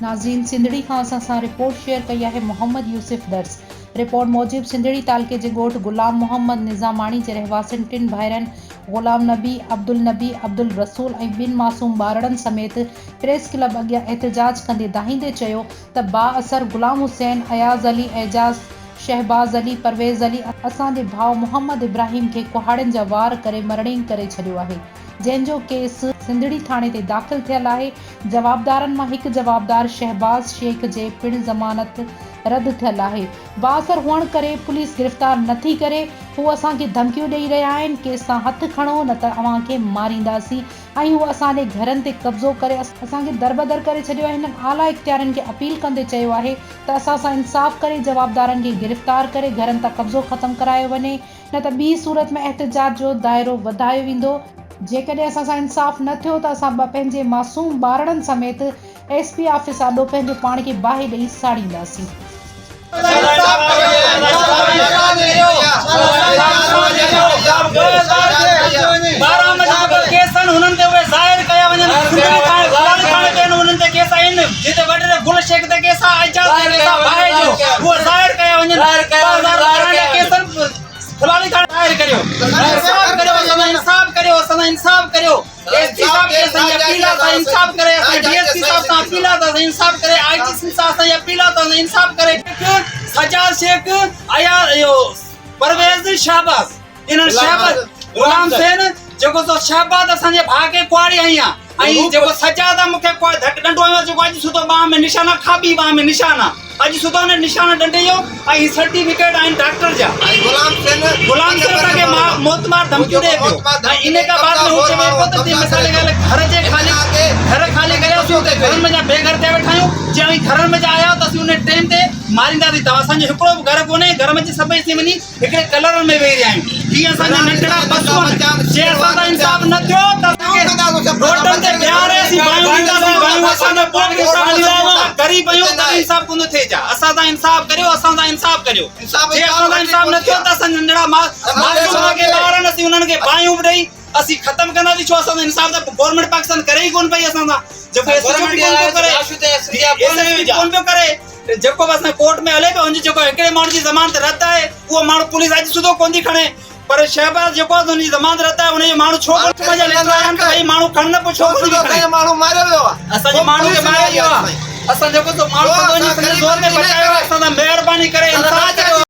ناظرين سنڌڙي کان اسان سان رپورٽ شيئر ڪئي آهي محمد يوسف درس رپورٽ موجب سنڌڙي تعلقي جي ڳوٺ غلام محمد نظاماڻي جي رهواسين ٽن ڀائرن غلام نبي، عبدالنبي، عبدالرسول ۽ ٻن معصوم ٻارڙن سميت پريس ڪلب اڳيان احتجاج ڪندي دانهيندي چيو ته بااثر غلام حسين، اياز علي، اعجاز، شهباز علي، پرويز علي اسان جي ڀاء محمد ابراهيم کي ڪهاڙين جا وار ڪري مرڻينگ ڪري ڇڏيو آهي، جنهن جو ڪيس سنڌڙي ٿاڻي تي داخل ٿيل آهي، جوابدارن مان هڪ جوابدار شهباز شيخ جي پڻ ضمانت رد ٿيل آهي، بااثر هئڻ ڪري پوليس گرفتار نٿي ڪري، هو اسان کي ڌمڪيون ڏئي رهيا آهن، ڪيس تان هٿ کڻو نه ته اوهان کي مارينداسين ۽ هو اسان جي گهرن تي قبضو ڪري اسان کي دربدر ڪري ڇڏيو آهي، هنن اعليٰ اختيارين کي اپيل ڪندي چيو آهي ته اسان سان انصاف ڪري جوابدارن کي گرفتار ڪري گهرن تان قبضو ختم ڪرايو وڃي نه ته ٻي صورت ۾ احتجاج جو دائرو وڌايو ويندو، جيڪڏهن اسان سان انصاف نه ٿيو ته اسان پنهنجي معصوم ٻارڙن سميت ايس پي آفيس آڏو پنهنجو پاڻ کي باهه ڏئي ساڙينداسين. ايس پي صاحب کي اسان جي اپيل آ ته انصاف ڪري اسان ڊي ايس پي صاحب سان اپيل آ ته انصاف ڪري آء جي سنڌ سان اسان جي اپيل آ ته انصاف ڪري سجاد شيخ اياز اهو پرويز شهباز انهن شهباز غلام حسين جيڪو سو شهباز اسان جي ڀاء کي ڪهاڙي هنئي آ ۽ جيڪو سجاد آ مونکي ڌڪ ڏنڊو هنيو جيڪو اڄ سڌو ٻانهن ۾ نشان آ کاٻي ٻانهن ۾ نشان آ اڄ سڌو هن نشان ڏنڊي جو ۽ هي سرٽيفڪيٽ آهن ڊاڪٽر جا غلام حسين غلام حسين اسان کي موتمار ڌمڪيون ڏئي پيو ۽ ان کان بعد ۾ هو چوي پيو ته جي مثال جي ڳالهه گهر جي خالي گهر خالي ڪرياسون ته گهرن ۾ جا بي گهر ٿيا ويٺا آهيون جي اوهين گهرن ۾ جا آيا ته اسين ان ٽيم تي مارينداسين توهان اسان جو هڪڙو به گهر ڪونهي گهر ۾ سڀئي اسين وڃي هڪڙي ڪلرن ۾ ويهي رهيا آهيون هي اسان جا ننڍڙا پشو آهن جي اسان سان انصاف نه ٿيو ته اسان کي روڊن تي بيهاري اسين باهيون ڏينداسين باهيون اسان جا پوء به انصاف نه ٿيندو غريب آهيون ته به انصاف ڪونه ٿئي جا اسان سان انصاف ڪريو اسان سان انصاف ڪريو جي اسان سان انصاف نه ٿيو ته اسان ننڍڙا معصوم جيڪي ٻار آهن اسين انهن کي باهيون به ڏئي اسين ختم ڪنداسين ڇو اسان سان انصاف ته گورنمينٽ پاڪستان ڪري ئي ڪونه پئي اسان سان جيڪو ايس ايچ او به ڪونه پيو ڪري ايس ايس پي ڪونه پيو ڪري جيڪو به اسان ڪورٽ ۾ هلي پيو ان جي جيڪو هڪڙي ماڻهو جي ضمانت رد آهي اهو ماڻهو پوليس اڄ سڌو ڪونه ٿي کڻي پر شهباز جيڪو آهي ان جي ضمانت رد آهي ان جو ماڻهو ڇو ڪونه جا ليٽر آيا آهن ته ڀئي ماڻهو کڻ نه پوء ڇو ڪونه ٿي کڻي ماڻهو ماريو ويو آهي اسان جي ماڻهو کي ماريو ويو آهي اسان جيڪو سو ماڻهو پنهنجي زور ۾ بچايو آهي اسان سان مهرباني ڪري انصاف ڪريو.